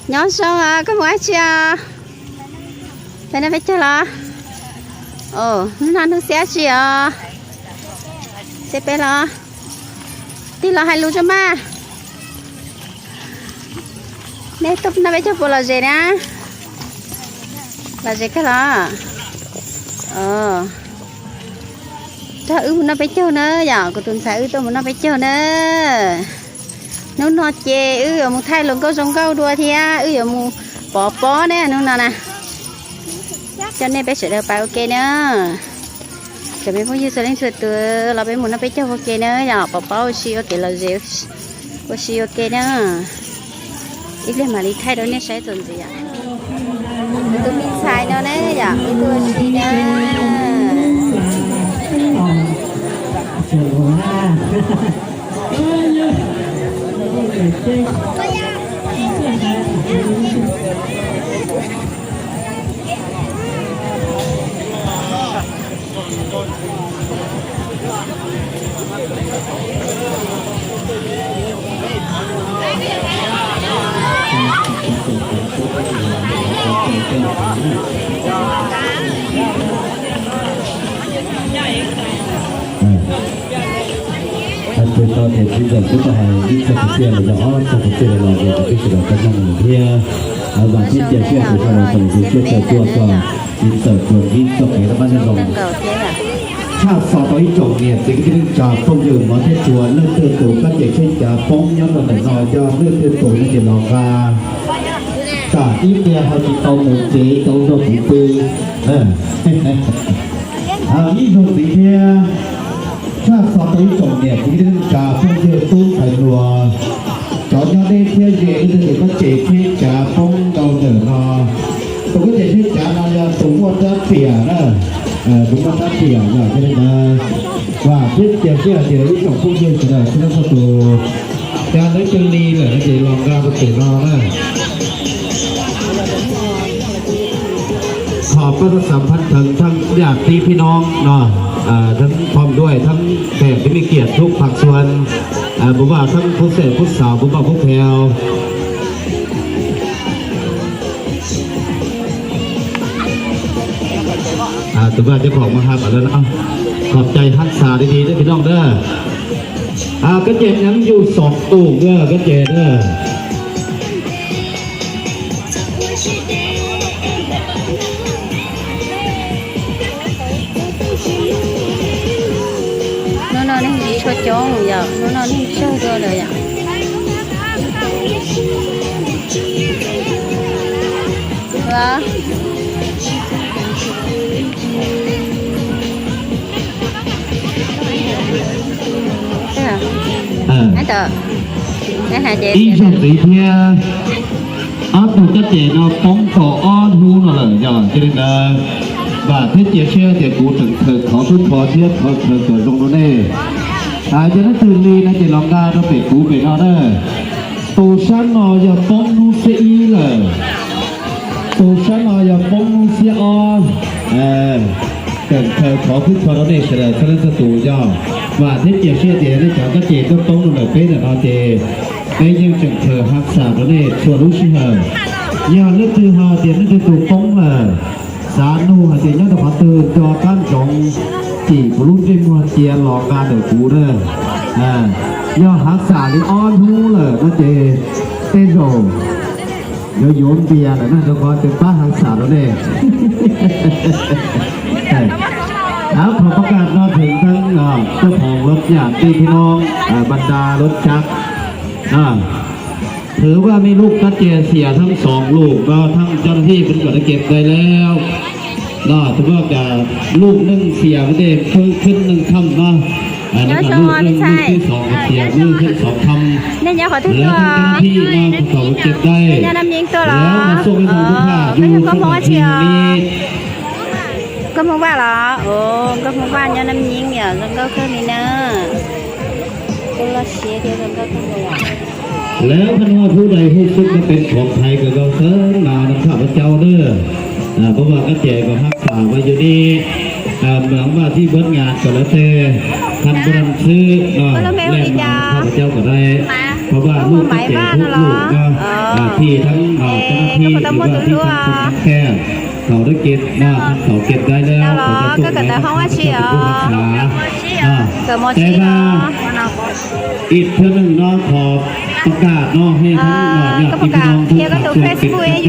Nyob zoo os, koj mus dab tsi os? Peb noj peb caug los? Hnub no hnub xiab tsi os? Xiab peb los? Tig los hais lus tso mas. Nej tuaj noj peb caug puas lom zem na? Lom zem kawg los? Nrog wb mus noj peb caug na yom, kuv tus ntxhais wb tuaj mus noj peb caug na. Hnub no ces wb yuav mus thaij hluas nkauj zoo nkauj dua thiab wb yuav mus pov pob ne hnub no na. Coj nej peb sawv daws pais ua ke na. Cov me phooj ywg txhua leej txhua tus los peb mus noj peb caug ua ke na yom, pov pob ua si ua kev lom zem ua si ua ke na. Ib pliag mam li thaij rau nej saib txuas ntxiv yom. Tus me ntxhais no ne yom, wb tuaj ua si na. Hais tias tau tias txiv ntxawm kuj tau hais ib txog kwv tij los yog ob txog kwv tij los los es kwv tij sawv daws tau mloog lawm thiab. Vam thiab cia siab tias sawv daws tau lwm tus siab caw tuaj txog txiv ntxawm tuam vib txoj kev rov qab nyob zoo. Tshaj xov tau ib tsoom niam txiv kwv tij neej tsa phooj ywg mov thiab tshua, leej twg tus kab ces tsheb cav poob nyob rau ntawm no, yog leej twg tus no ces los nqa. Tsam ib pliag ho tsis tau mus tsev tau nrog kuv pw. Ib zaug ntxiv thiab, tshaj xov tau ib tsoom niam txiv kwv tij neej tsa phooj ywg tub ntxhais hluas, cov nyob deb thiab ze, leej twg tus kab ces tsheb cav poob rau ntawm no. Tus kab ces tsheb cav no yog tus muaj rab riam na, tus muaj rab riam yog thiaj li na. Vam thiab cia siab hais tias ib tsoom phooj ywg sawv daws tsis txhob txhawj tus, yog leej twg li lawm no ces los nqa rau pem no na. Thov pab xav phab theev theej yam tib phib noob no, theeb phom duaj theeb pem tib me kiam tub pham xuan, puv vaj theeb phub xeem phub xaus puv vaj phub theo. Tus vaj cov khoom mas has tas lawm no, khom cai hab xas li li thiab phib noob na. Kab ces nyeeb yug xom tus kab ces na. Hnub no neeg tsis tshua coob yom, hnub no neeg tsawg dua lawm yom. Ib zaug ntxiv thiab, ob tug kab ces no poob tau ob hnub no lawm yog cia li ntawd. Vam thiab cia siab tias kuv tseem khaws khov kub kho thiab khaws kom zoo rau nej. Yog leej twg li no ces los nqa rau pem kuv pem no na. Tus sab no yog poob hnub xiab ib lawm. Tus sab no yog poob hnub xiab ob. Tseem khaws khov kub kho rau nej sawv daws txhua leej txhua tus yog. Vam thiab cia siab tias nej cov kab ces tuaj poob rau ntawm peb ntawm no ces peb yeej tseem khaws hab xas rau nej txhua lub sij hawm. Yog leej twg ho tias leej twg tus poob lawm, xav nug hais tias nyob rau qhov twg nco qab ntsoov, cim kuv lub ntsej muag cia los nqa ntawm kuv na. Yog hab xas li ob hnub lawm no ces tej zaum yuav yuav npias lawm na, rau qhov tias pab hab xas rau nej. Thov pab kaj no theem theeb tuaj phoom lov yam tij thib noob, bas nra lov tsab. Thwv vaj mej luj kab ces xias theeb xoom lus no theeb cov thij peb kom da kem dai lawm. No thwv vaj kas luj neej xias vaj dej khwb khwb neej tham no. Nyob zoo lub neej thib xoom xias lub neej thib xoom tham. Lawv theeb cov thij no kom da kem dai. Lawv mas xuj mej tham tub tham yus xuj tham tij li. Nkauj Hmoob Vaj los? Nkauj Hmoob Vaj nyob Nam Nying yom, zoo nkauj kawg li na. Kuj loj siab thiab zoo nkauj kawg li. Lawv phab no hub dai hub xwb no peb khoom thaiv kom zoo xwb na, nab tham pab cau na. Pab vaj kab ces kom hab xas vaj yus ni. Mloog vaj thib bab ngas kom lawv tej tham pab rau xwb, lej mas thaj pab cauj kom dai, pab vaj lub kab ces lub lub no, thij thab thab thij vaj thib thab thab thab, thaum dab ke no thab thaum ke dai lawm, thaum coj tuaj mus thab thab tsis lub hab xav. Tes mas ib thab neej no qhov pab kaj no hej thab no yog tib pab no thab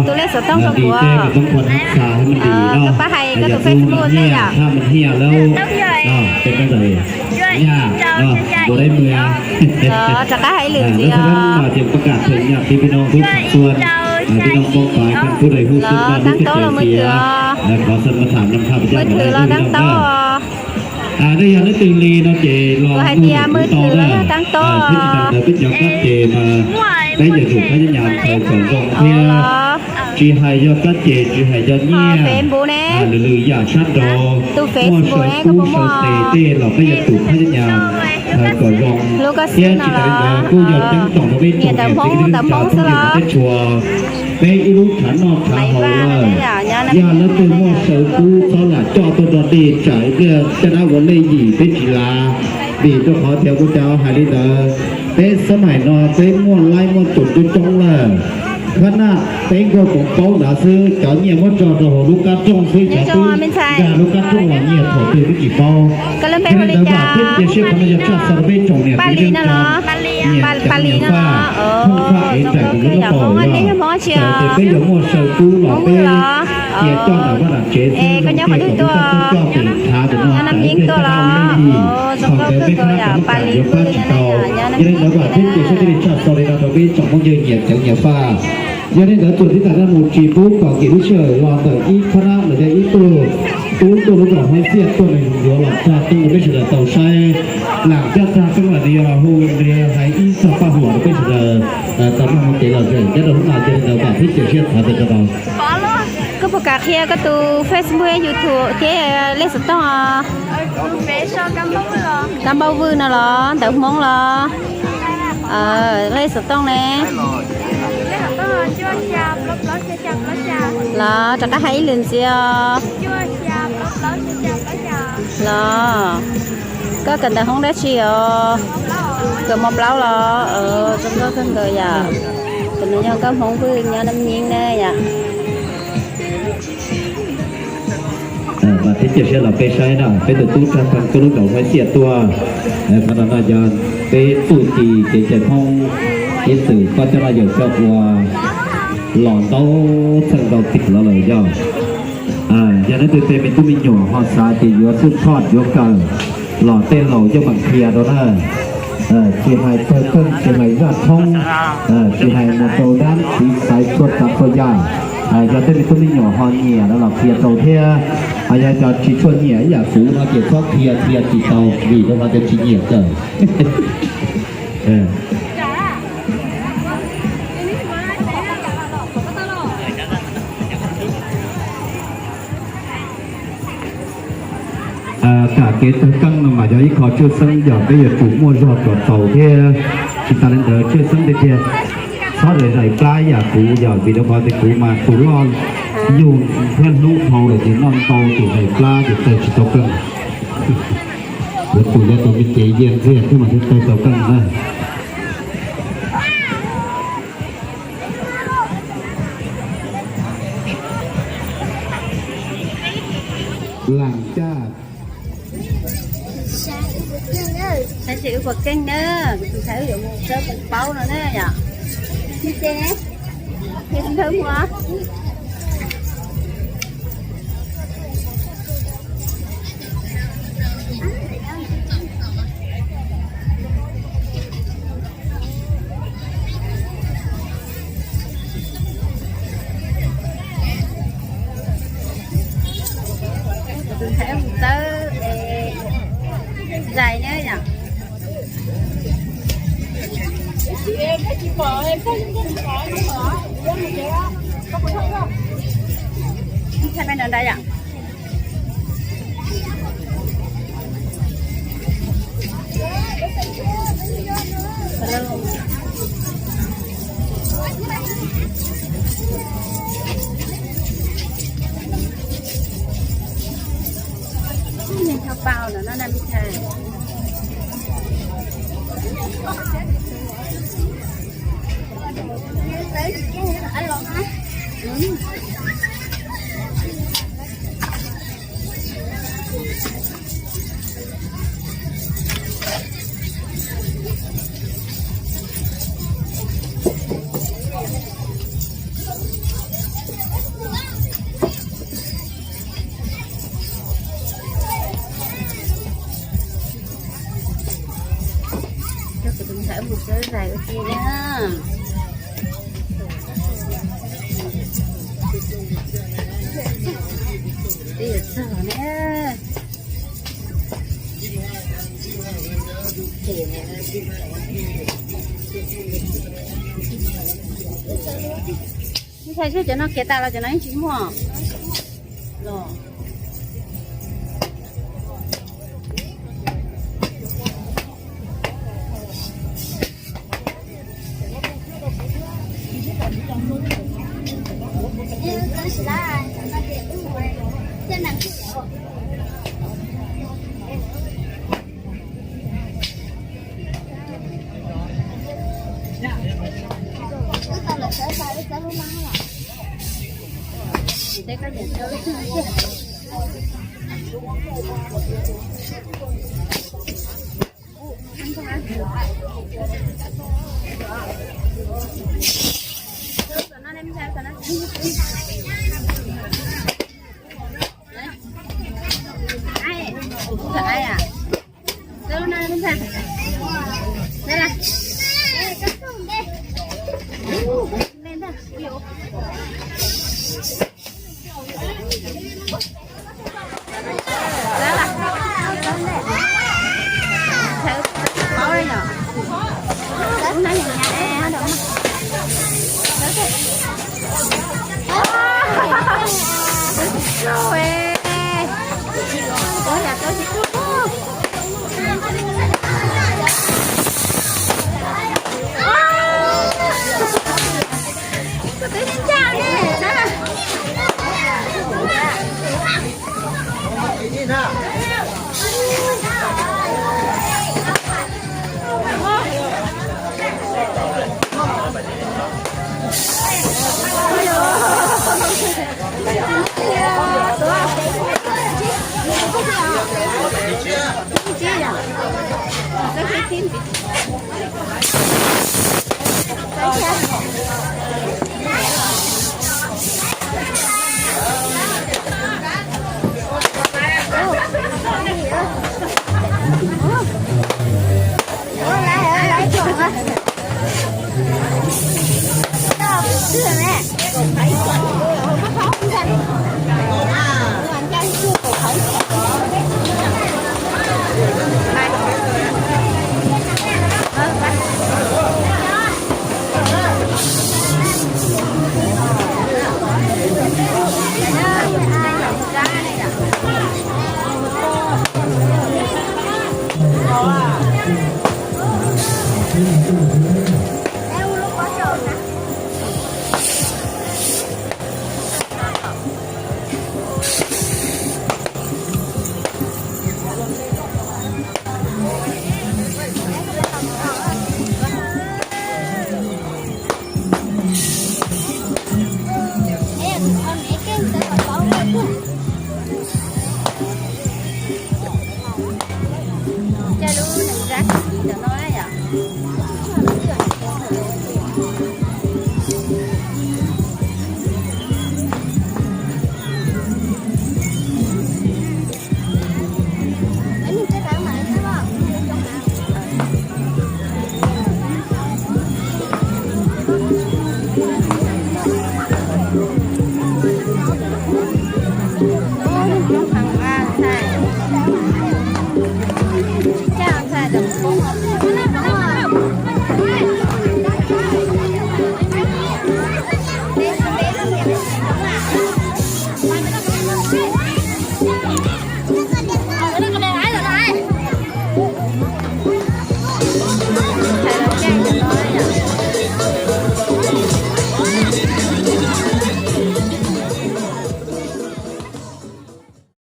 thaum coj tuaj mus thab ces ko di tej kom toob khuam hab xav hab mas di no, yog tub mas nyiaj thab mas nyiaj lawm, tej kab ntawd nyaj, ua dai mws. Lawv thab no ces pab kaj theem nyaj tib pab no thab thaum tuaj, tib no poob pais kab tub dai hub xub vaj lub kab ces tias, qhov xav mas tham no thaj pab cauj kom dai lub no. Nej yog leej twg li no ces los hais tias mus tau na, thiab tsis tas ntawd peb cov kab ces mas peb yuav tsum thab nyam khaws kom zoo thiab, tsis hais yog kab ces tsis hais yog nyiaj, lwm lwm yam sab nraud, muaj saw kub saw tes tej los peb yuav tsum thab nyam khaws kom zoo thiab. Tsis tas li ntawd kuj yog ceeb toom rau peb tsoom niam txiv kwv tij neej tsa phooj ywg teb chaws, peb ib lub tshav noj tshav haus lawm, yog leej twg muaj saw kub txhob lam coj tuaj rau dej tsam ib pliag caj dab ua lej yim peb tsis lav, vim rau qhov tias kuv cov hais li ntawd, peb xab maim no peb muaj laib muaj tum coob coob lawm. Khab naj peb nkaug koom paub ntawd xwb, cov nyiaj muab tso rau hauv lub kab rooj xwb, cov tub nkag lub kab rooj los nyiaj thaum twg twb tsis paub. Yog li ntawd vam thiab cia siab qhov no yog tshaj xov rau peb tsoom niam txiv kwv tij neej tsa, nyiam ceev nyiam faj, phooj faj ev nraim mus lub nub paum yog, txawm tias peb yuav muaj saw kub los peb cia coj nram vaj nram tsev xwb, zoo tej kom tub coj tub coj pem tshav ntawm no tsam ib pliag caj dab ua lej yim, thaum ntawd peb khab naj kam yuav pab tsis tau. Yog li ntawd vam thiab cia siab thiaj li tshaj xov li no rau peb tsoom phooj ywg nyiam ceev nyiam faj. Yog li ntawd txuas tib tas dab mus tsis pub kom nkim lub sij hawm los ntawm ib khab nab los yog ib tug tub tuaj lub kaum hmab xiaj tuaj nws yuav los tag teeb rau peb sawv daws tau saib. Lam coj tag teeb los nws yuav los hu, nws yuav hais ib txog paj huam rau peb sawv daws tau mloog ua kev lom zem nyob rau hnub no. Yog li ntawd vam thiab cia siab thov tias rau koj puas kam qhia koj tus Facebook, YouTube thiab lej xov tooj? Kab Npauj Vwj no los ntawv Hmoob los? Lej xov tooj ne? Los rov qab hais ib lwm ntxiv os. Los koj kawm ntawv Hmoob dab tsi os? Kawm mos plaub los? Zoo nkauj kawg nkaus yom. Tus no yog nkauj Hmoob Vwj nyob Nam Nying ne yom. Mas thiab cia siab los peb saib no, peb tus tub tshaj tag tuaj lub kaum hmab xiaj tuaj. Qhov no no yog peb txuj ci kev cai Hmoob, ib txwm pab coj noj yawm coj ua los ntau txheej ntau tiam los lawm yog. Yog leej twg tej me tub me nyuam ho xav tias yuav xwb thoj yuav kawm los tej laus coj mam qhia rau na. Tsis hais tawg keej, tsis hais zaj tshoob, tsis hais mus rau dab txiv xaiv txhua tsav txhua yam. Yog tej me tub me nyuam ho nyiam no los qhia rau thiab. Yog cov tsis tshua nyiam ib yam kuv no ces txhob qhia, qhia tsis tau vim rau qhov tias tsis nyiam kawm. Kam kev tawg keej no mas yog ib qho tshwj xeeb yog peb yuav tsum muaj zog kom tau thiab. Tsis tas li ntawd tshwj xeeb tiag tiag, txhob zais plab yam kuv yog vim rau qhov tias kuv mas tus loj yug thiab hlub dhau lawm ces noj ntau tus zais plab ces tawg tsis tau keej. Yuav tus yog tus me cev yias ntxiag thiab mas thiaj tawg tau keej na. Lam caj. Saib wb puas keej na, kuv tus ntxhais wb yuav mus txawb poob paub no na yom. Tus ntxhais mus txawb zais na yom. Ntxhais me nrad nrad yom. Coj kuv tus ntxhais mus sawv zais ua ke na. Twb yuav txog ne. Ntxhais, seb cov no khiav tas los cov no yeej tsis muaj los?